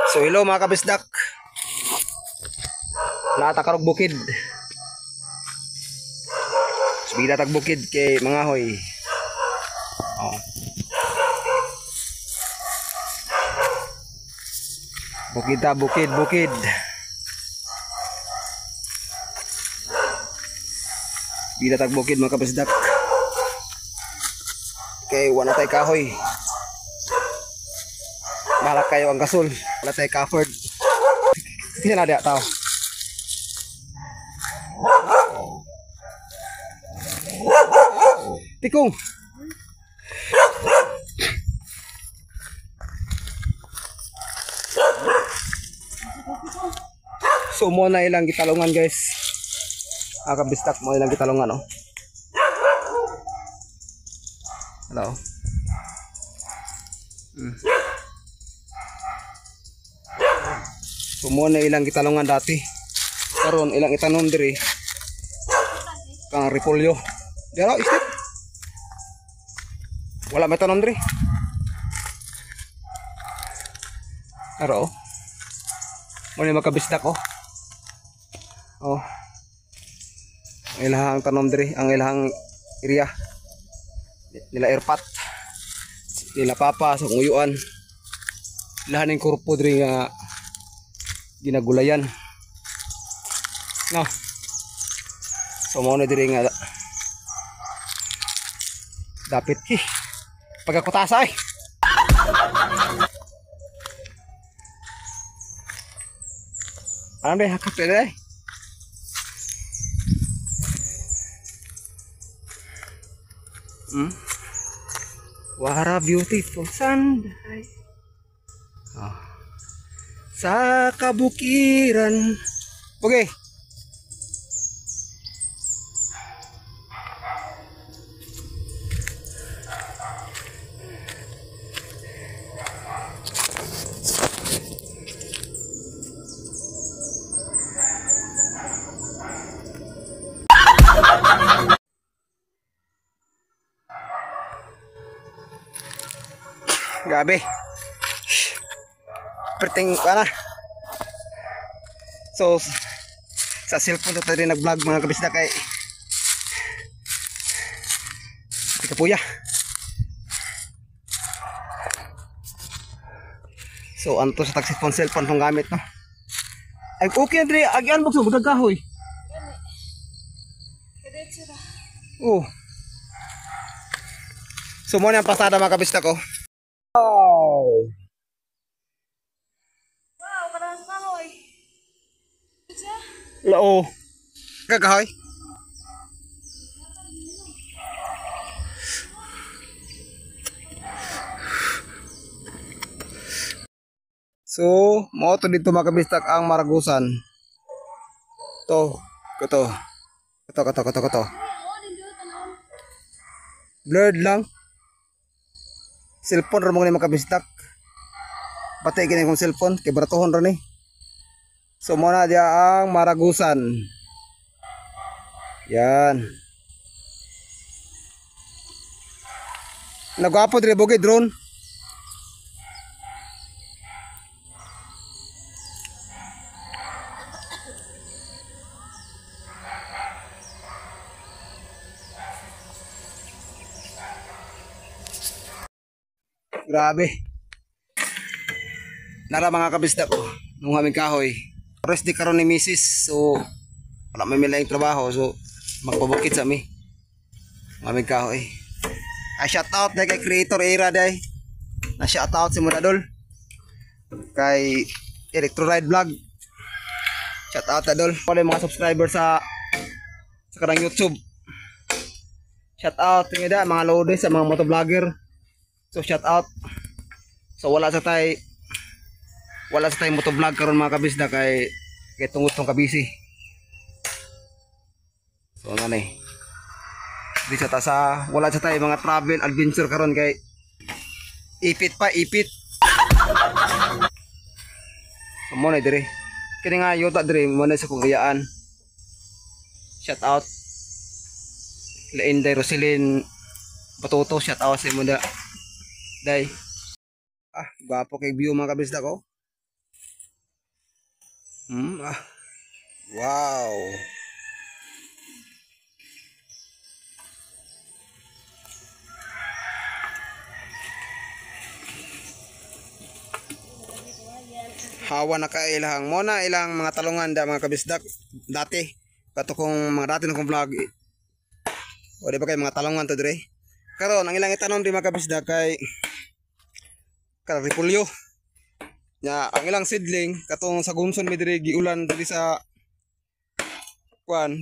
So hello mga kabisdak. Nata karog bukid. Bida tag bukid kay mga hoy. Oh. Bukid ta, bukid, bukid. Bida tag bukid mga kabisdak. Kay wala tay kahoy. Bahala kayo ang gasol. Wala tay covered. Hindi na diya tao. Tikong. So mo na ilang gitalungan guys. Kabistak mo ilang gitalungan oh. Hello. So mo na ilang gitalungan dati. Karon ilang itanom diri. Kang repolyo. Dira isip. Wala may tanom diri. Aro. Mo ni makabisdak oh. Oh. Ang ilahang tanom diri, ang ilahang area. Nila airpat. Nila papa sa nguyuan. Ilahan ning kurpo diri nga ginagulayan. No. So mo na diri nga dapit ki. Pagkakutasa ay. Ano deh hakap deh. What a beautiful Sunday. Oh. Sa kabukiran. Okay. Grabe. Perting ana. So sa cellphone ta rin nag-vlog mga kabisda kay kapuya. So anto sa tag cellphone tong gamit no. Ay okay na diri agian bugso budag kahoy. Oh. So mo na ang pasada mga kabisda ko. Wow, parang kahoy. Lao. Kakahoy. So, mo to dito mga kabistak ang Maragusan. To, kato. Kato, kato, kato, kato. Blurred lang. Cellphone ra mo ni makabistak. Patay kini akong cellphone kay baratohon ra ni. So mo na diya ang Maragusan. Yan. Nagwapo diri bugid drone. Grabe. Nara mga kabisda ko nung aming kahoy. Rest di karon ni misis. So wala may milaing trabaho. So magpabukid sa mi. Aming kahoy. Ay shout out dai kay Creator Era dai. Na shout out si Munadol. Kay Electro Ride Vlog. Shout out adol. Wala mga subscriber sa kanang YouTube. Shout out tingi da mga loaders sa mga motovlogger. So shout out. So wala sa tay motovlog karon mga kabisda kay tungod tong kabisi. So ano ni. Di sa ta sa wala sa tay mga travel adventure karon kay ipit pa ipit. So mo na dire. Kini nga yuta dire mo na sa kugayaan. Shout out. Lainday Roselyn Batuto, shout out sa imo da. Day. Ah, gwapo kay view mga kabisda ko. Ah. Wow. Hawa na ka ilang mona ilang mga talungan da, mga kabisdak, dati. Kato kong mga dati na kong vlog. O di ba kay mga talungan to dire. Karon ang ilang itanom di, mga kabisdak, kay kanang repolyo. Nya ang ilang seedling katong sa Gumson mi diri, giulan diri sa kuan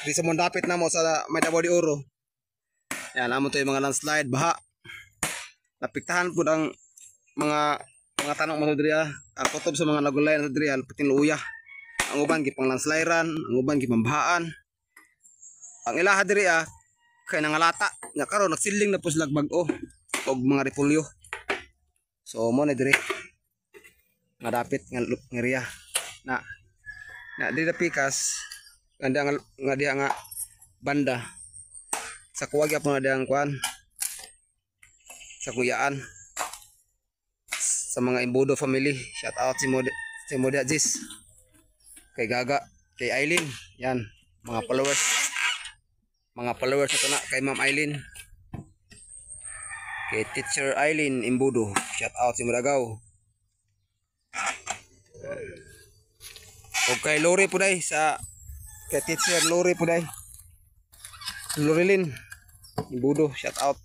diri sa mondapit namo sa may Davao de Oro. Yan amo to yung mga landslide, baha. Napiktahan pud ang mga tanong mo diri ah. Ang kutob sa mga nagulay na diri pating luya. Ang uban gipang landslidean, ang uban gipambahaan. Ang ilaha diri ah kay nangalata. Nya karon nagsiling na po sila bag-o og mga repolyo. So mo na diri nga dapit nga ngeriya na na diri na pikas nga nga diha nga banda sa kuwag gyapon na dihang kuan sa kuyaan sa mga Imbudo family. Shout out si Modi Aziz, kay Gaga, kay Eileen. Yan mga followers ito na kay Ma'am Eileen, kay Teacher Eileen Imbudo. Shout out si Muragaw o kay Lori po day, sa kay Teacher Lori po day, Lorilyn Imbudo, shout out.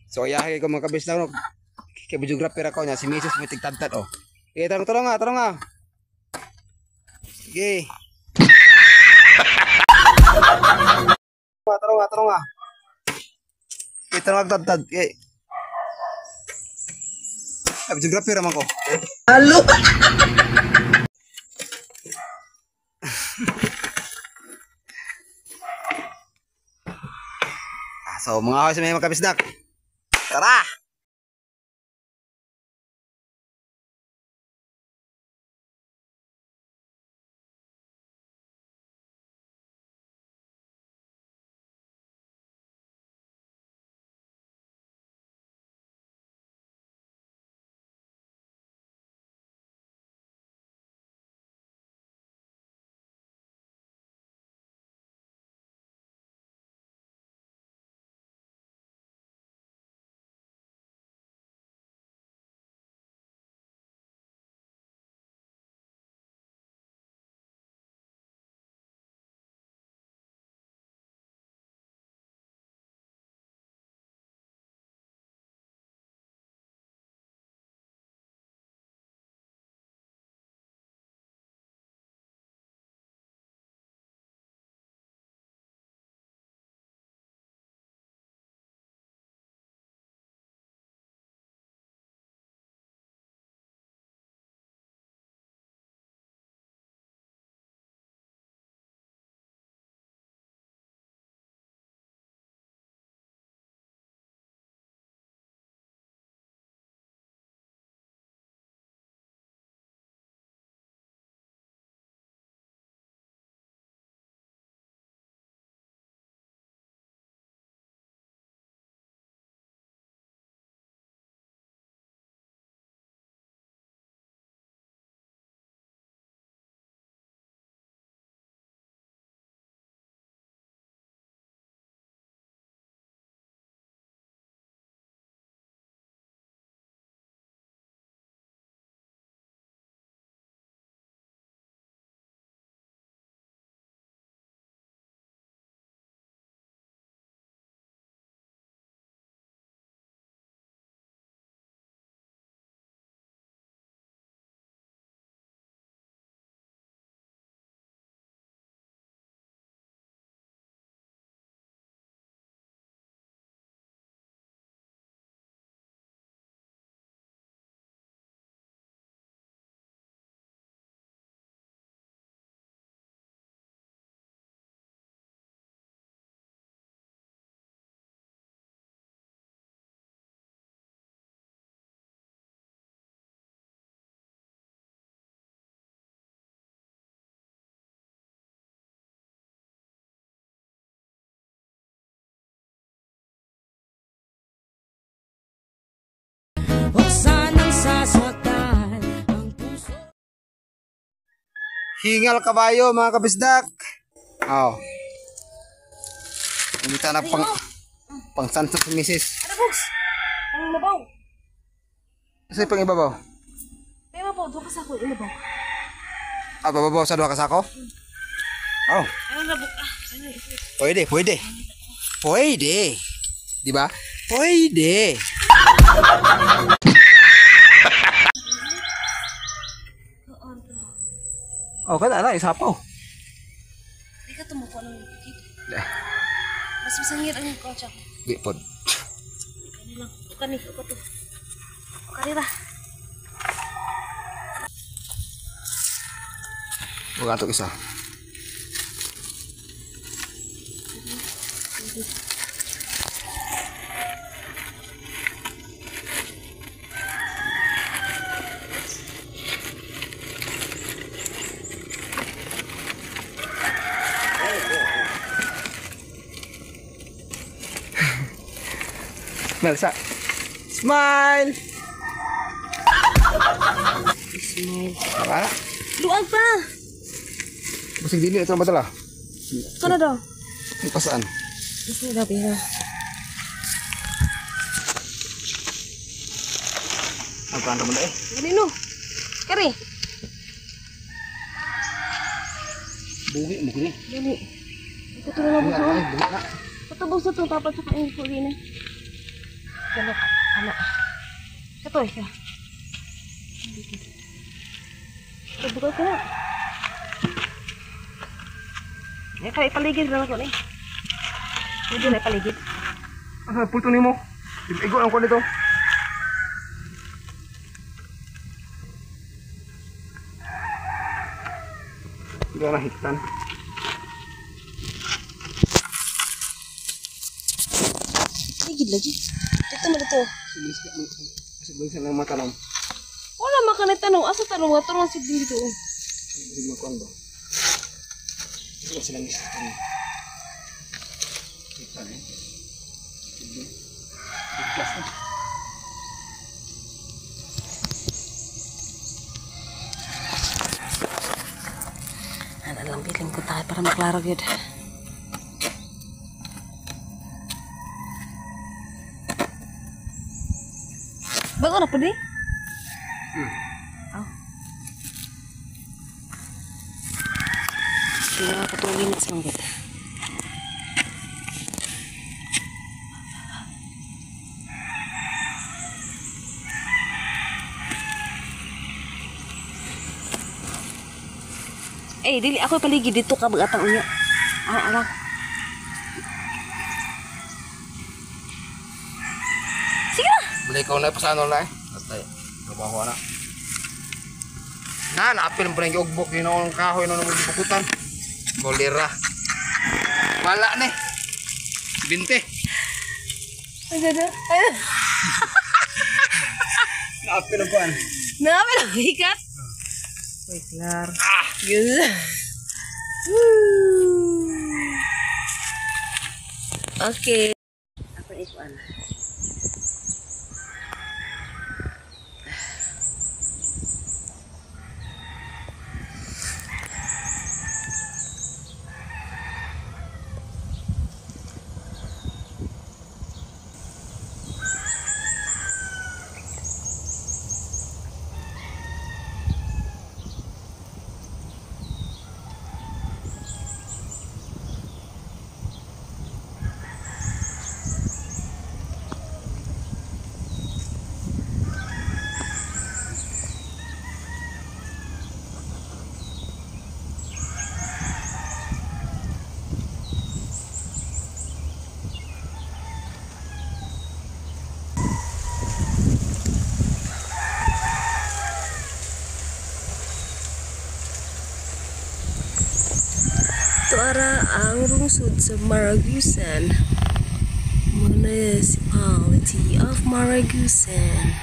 So ayahe ko, mga kabis na, no? Kay videographer ako niya si Mrs. may tigtadtad oh. Sige, tarong tarong nga, tarong nga. Sige. Tarong nga, tarong nga. Sige, tarong nga tadtad. Sige. Ay, videographer naman ko. Halo. So mga hoy sa mga kabisdak. Tara! Huwag sanang sasaktan ang puso. Hingal kabayo mga kabisdak. Oh. Umita na pang pang santo si misis. Ano box? Ang labaw. Kasi pang ibabaw. May mabaw, duha ka sako, ilabaw. Ah, bababaw sa duha ka sako? Oh. Ano labok ah? Ano ito? Pwede, pwede. Pwede. Di ba? Pwede. Oh, kada na isa pa. Oh. Di ka tumuko ng bukid. Mas masangit ang kotse ko. Di pod. Ano lang. Uka ni, uka to. Uka ni ra. Huwag ato isa. Melsa. Smile! Smile. Tama na. Luag pa! Basig din ito ang badala. Kano daw? Pasaan? Gusto daw, pero. Ang kanto mo na eh. Ganino. Kari. Buhi mo kini. Gani. Ito na lang buso. Ay, buhi na. Patubog sa to, dapat sa kain ko rin eh. Gano ka, ana. Katoy ka. Tubog ka na. Ya, kaya ipaligid lang ako ni. Pwede na ipaligid. Asa pulto nimo? Igo ang ko nito. Gana hitan. Paligid lagi. Dito mo dito. Sige sa mga tanong. Wala man ka tanong. Asa tanong nga tanong si dito. Sige makuan ba? Sige sila ni sa Hitan eh. Sige. Biglas na. Ano lang bilin ko tayo para maklaro gyud. Bago na pwede? Oh. Sige na, 2 minutes lang gud. Eh, dili ako paligid dito ka magatang unya. Ah, ala. Sige na. Balik ko na pasano na eh. Atay. Trabaho na. Na, naapil pa rin yung ugbok. Yun ang kahoy na naman bukutan. Bolera. Wala na eh. 20. Ay, ganda. Ay, Naapil ang kuan. naapil ang hikat. Uy, klar. Yes. Woo. Okay. Ako ikuan. Tuara ang lungsod sa Maragusan. Municipality of Maragusan.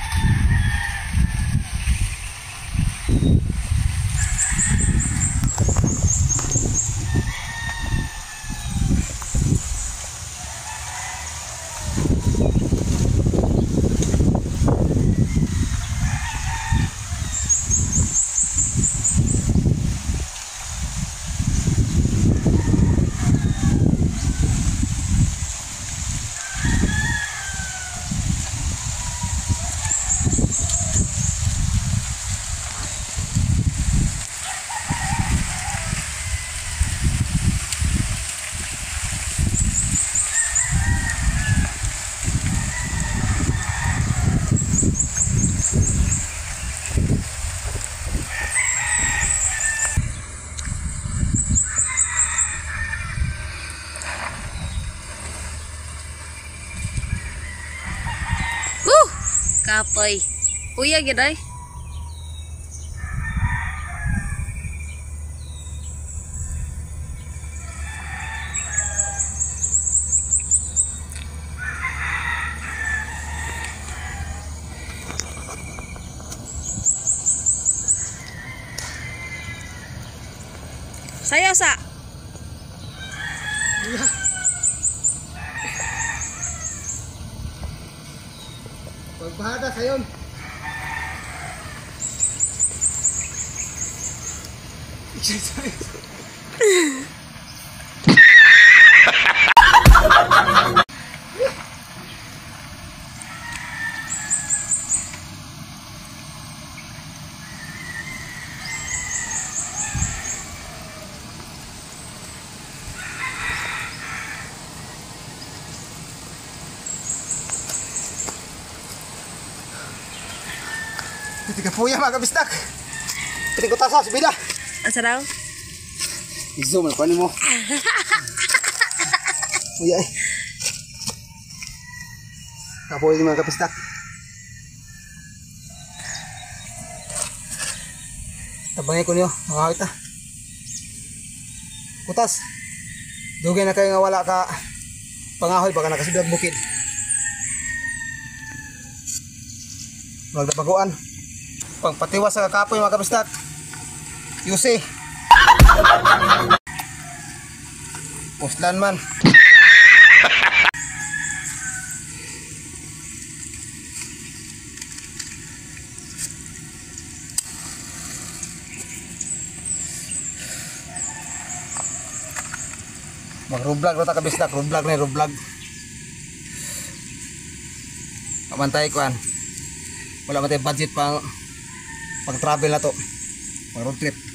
Kapoy. Kuya gid ay. Sayaw sa. Pagbahada sayon. Tiga puya mga kabistak. Pwede ko tasa, subila. Asa daw? I-zoom na paano mo. Puya eh. Kapoy ni mga kapistak. Tabangay ko niyo, mga kawit na. Kutas. Dugay na kayo nga wala ka pangahoy baka nakasudlag bukid. Magdabaguan. Pangpatiwas sa kakapoy mga kapistak. Yuse. Puslan man. Mag-rublag ra ta kabisdak, rublag na rublag. Pamantay kuan. Wala man tay budget pang pang travel na to. Pang road trip.